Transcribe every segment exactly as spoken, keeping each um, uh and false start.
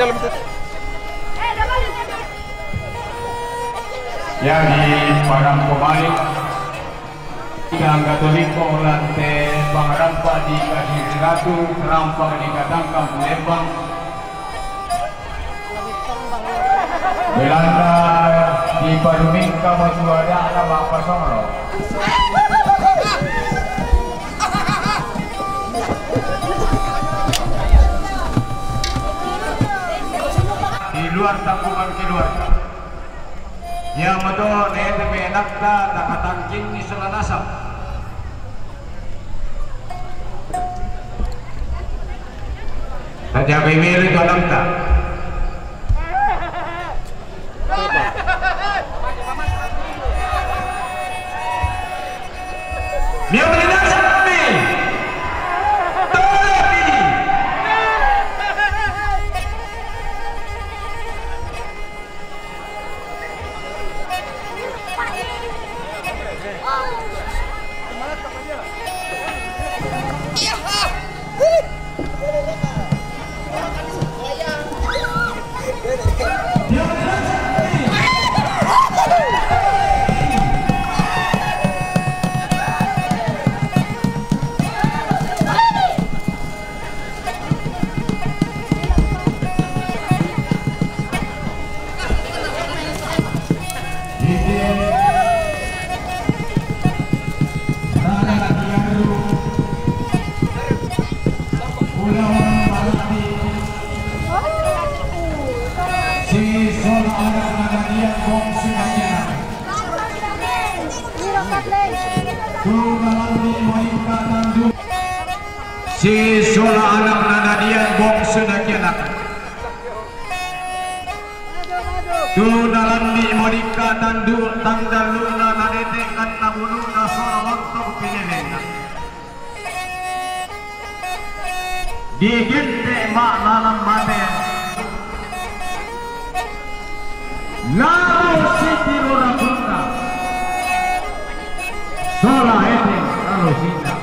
Jadi, para pemain, Katoliko lan te pangarampa di Kadiri Ratu, rampa di Katangkang Palembang. Belanda di Parumingka Batu Ada, Bapak Songro. Di luar tanggungan keluarga. Yang betul, nanti menakta, takatangkin ni selanasa. Tajaga email itu anakta. Dia mendengar kami. Tolong ini. Si sola anak nanadian bongsu dakianak. Tu nalandi modika tandu tangdaluna nadetekan nabununa sola lontong pinelena. Digente ma lalang mate. Lalo siti rora punta. Sola ete lalo sita.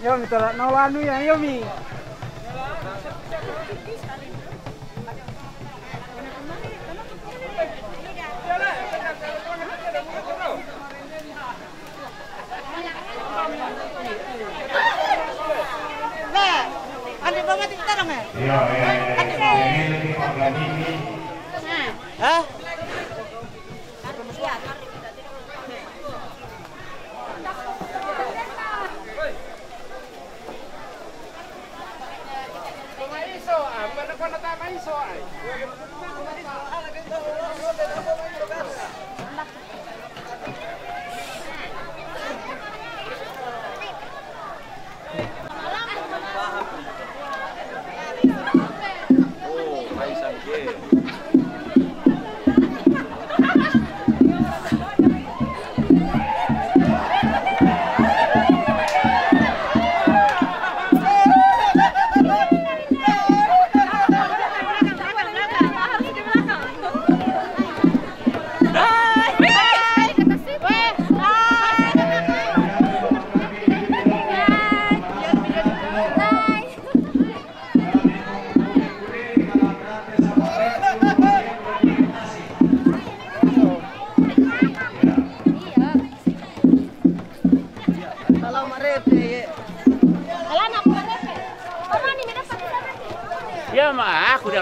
Yomi, tolak no anu ya, Yomi. Nah, andi mama kita dong ya? Iya, iya, iya. Andi mama. Ini lagi pakai ini. Hah?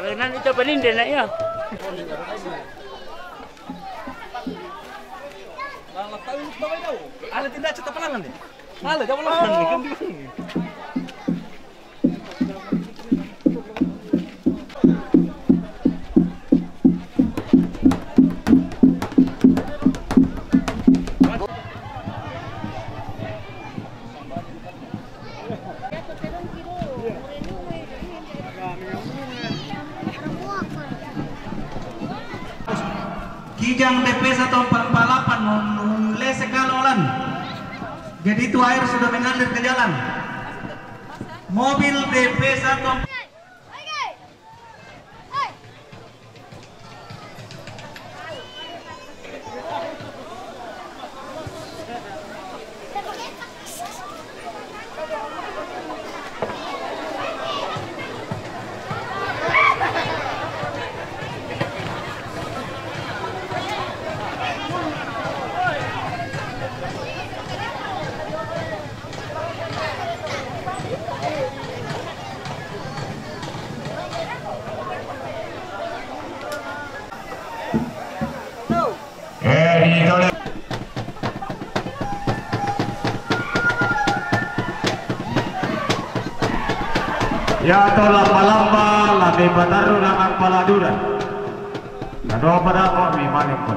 Nan ita paling dia nak ya. Ala tindak cita palangan ni. Ala jauh palangan ni. Kijang D P satu empat empat delapan mem-, memulai sekalolan. Jadi itu air sudah mengalir ke jalan. Mobil D P satu empat Eh, di tole. Ya, to lamba-lamba, la beba taru nang pala dura. Nado pada ko mi manik ko.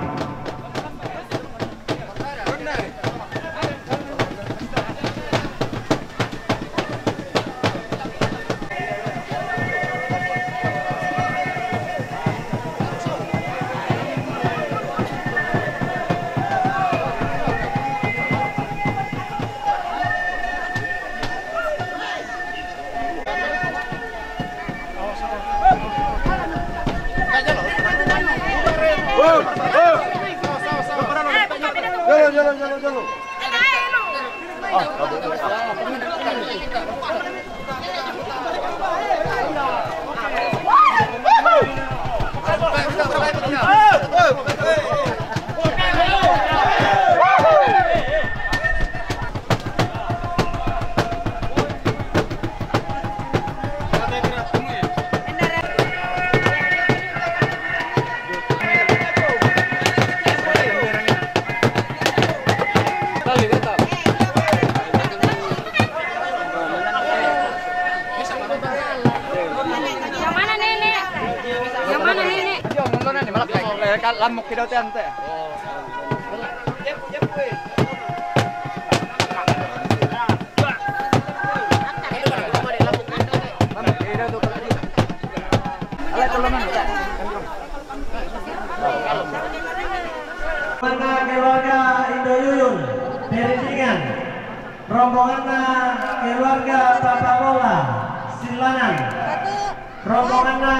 Jalo, jalo, jalo, jalo. Yang mana, Nenek? Yang mana, Nenek? Lamuk kita teh ante. Mana keluarga Indo Yuyun, Perindingan, rombonganna keluarga Papa Lola, Silanan, rombonganna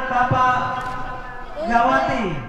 Papa Gawati,